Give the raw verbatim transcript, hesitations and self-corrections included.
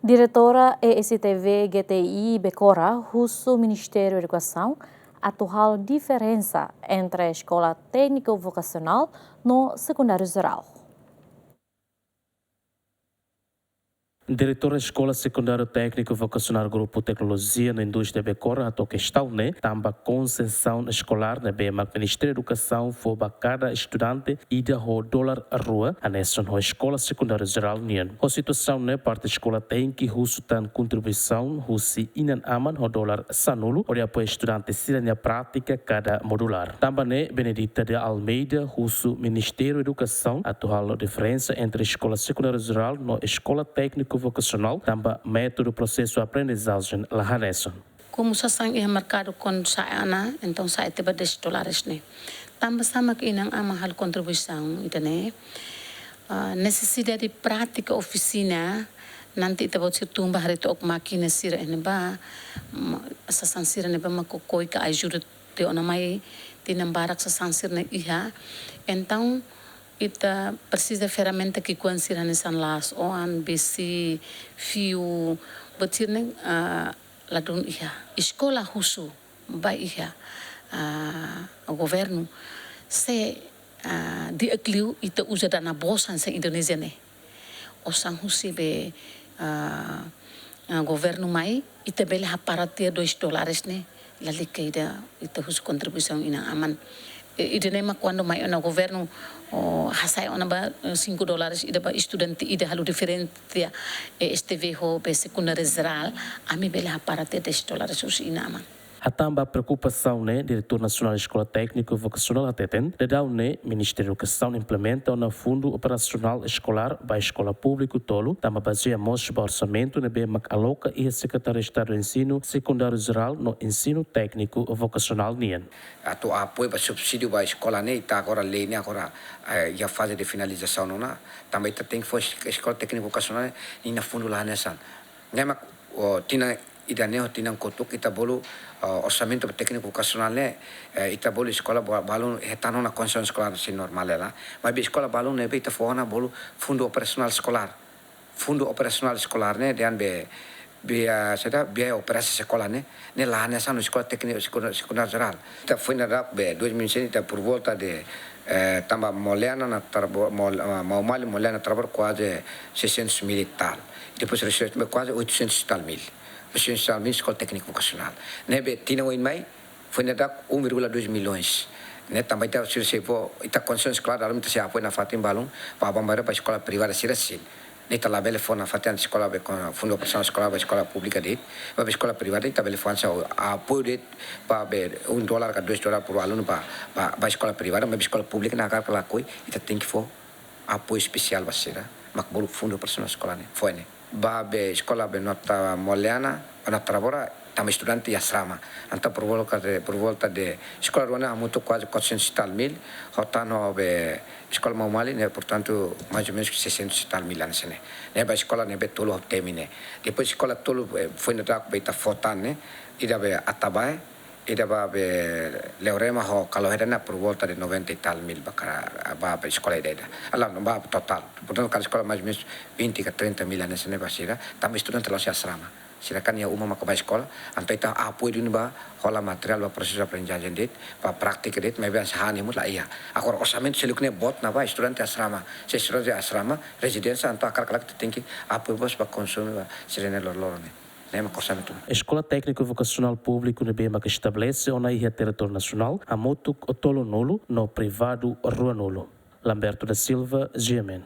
Diretora E S T V G T I Becora husu Ministériu Edukasaun atu halo diferensa entre Eskola Tékniku Vokasionál no Sekundáriu Jerál. Diretora Eskola Sekundáriu Tékniku Vokasionál Grupu Teknolojia no Indústria Becora hato'o kestaun ne'e, tanba konsesaun eskolár ne'ebé mak Ministériu Edukasaun fó ba kada estudante ida ho dolar rua, hanesan ho Eskola Sekundáriu Jerál nian. Ho situasaun ne'e parte eskola tenke husu tan kontribuisaun husi inan-aman ho dolar sanulu, hodi apoia estudante sira-nia prátika kada modulár. Tanba ne'e Benedita de Almeida husu Ministériu Edukasaun atu halo diferensa entre Eskola Sekundáriu Jerál no Eskola Tékniku Vokasionál, tanba métodu prosesu aprendizajen la hanesan. Komu sasán iha merkadu kuandu sa'e ona, entaun sa'e tiha ba dez dólares ne'e. Tanba sá mak inan-aman halo kontribuisaun ida-ne'e? Ah, nesesidade prátika ofisina, nanti ita-boot sira tun ba haree to'ok mákina sira iha ne'ebá, ma-, sasán sira ne'ebá mak koko ka ajuda tiha ona mai, tinan barak sasán sira-ne'e iha. Entaun ita presiza ferramenta ki'ikoan sira hanesan laas-oan, besi, fiu, buat sira-ne'e, ah, ladún iha. Eskola husu ba iha, ah, governu, se, ah, di'ak liu ita uza dana bolsa hanesan Indonézia ne'e. Osan husi be, ah, ah, governu mai, ita bele hapara tiha dois dólares ne'e, lalika ida ita husu kontribuisaun inan-aman. E, ida-ne'e mak kuandu mai ona governu, o, hasa'e ona ba, eh, cinco dólares ida ba estudante ida halo diferensa, eh, E S T V ho be Sekundáriu Jerál, ami bele hapara tiha dez dólares husi inan-aman. Hatán ba preokupasaun ne'e, Diretór Nasionál Eskola Tékniku Vokasionál hateten, daudaun ne'e Ministériu Edukasaun implementa ona fundu operasionál eskolár ba eskola públiku tolu, tanba bazeia mós ba orsamentu ne'ebé mak aloka iha Sekretaria Estadu Ensinu Sekundáriu Jerál no Ensinu Tékniku Vokasionál nian. Atu apoiu ba subsídiu ba eskola ne'e, ita agora lei ne'e agora, eh, iha faze de finalizasaun ona, tanba ita tenke fó es-, eskola tékniku vokasionál ne'e, nia fundu la hanesan. Ne'e mak, o, tinan ida-ne'e ho tinan kotuk ita bolu, o, orsamentu ba tékniku vokasionál ne'e, eh, ita bolu eskola ba-, balun hetan ona kondisaun eskolár sei normál hela. Maibé eskola balun ne'ebé ita fó ona bolu fundu operasionál eskolár. Fundu operasionál eskolár ne'e dehan be, biaya, saida, biaya operasi sekolah ne'e, ne'e la hanesan no eskola tékniku sekunda-, sekundáriu jerál. Ita foin dadauk be dois mil e vinte e seis ita por volta de, eh, tanba Moliana no Taravora, Mol-, ah, Maumali, Moliana, Taravora kuaze seiscentos mil e tal. Depois Recife be kuaze oitocentos e tal mil. Oitocentos e tal mil eskola tékniku vokasionál. Ne'ebé tinan oin mai, foin dadauk um vírgula dois milhões. Ne'e tanba ita sira sei fó, ita kondisaun eskolár dala ruma ita sei apoiu nafatin balun, ba bambara ba eskola privada sira sin. Ne'e ita labele fó nafatin eskola be kon-, fundu operasionál eskolár ba eskola públika de'it, ba eskola privada ita bele fó hanesan apoiu de'it, ba be um dólar ka dois dólar por aluno ba, ba, ba eskola privada, maibé eskola públika ne'e hakarak ka lakohi, ita tenke fó apoiu espesiál ba sira, mak bolu fundu operasionál eskolár ne'e, foin ne'e. Ba be eskola be Nota Moliana, Nota Taravora, tanba estudante iha asrama. Entaun por volta de, por volta de eskola rua ne'e hamutuk kuaze quatrocentos e tal mil, ho tan ho be eskola Maumali ne'e, portantu, mais ou menos seiscentos e tal mil hanesan ne'e. Ne'e ba eskola ne'ebé tolu ho temi ne'e. Depois eskola tolu, eh, foin dadauk be ita fó tan ne'e, ida be Atabae, ida ba be Leorema ho Kalohe-dan ne'e por volta de noventa e tal mil ba ka-, ba be eskola ida-idak. Alá, ba totál. Portantu, kada eskola mais ou menos vinte ka trinta mil hanesan ne'e ba sira, tanba estudante la'ós iha asrama. Sira kan iha uma maka ba eskola, entaun ita apoiu duni ba hola materiál ba prosesu aprendizajen de'it, ba prátika de'it, maibé hanesan hanesan ne'e mós la iha. Agora orsamentu seluk ne'e boot ona ba estudante asrama. Se estudante asrama, rezidénsia, entaun hakarak ka lakohi ita tenke apoiu mós ba konsumu ba sira-nia loroloron ne'e. Ne'e mak orsamentu. Eskola Tékniku Vokasionál públiku ne'ebé mak estabelese ona iha territóriu nasionál, hamutuk tolunulu no privadu ruanulu. Lamberto da Silva, G M N.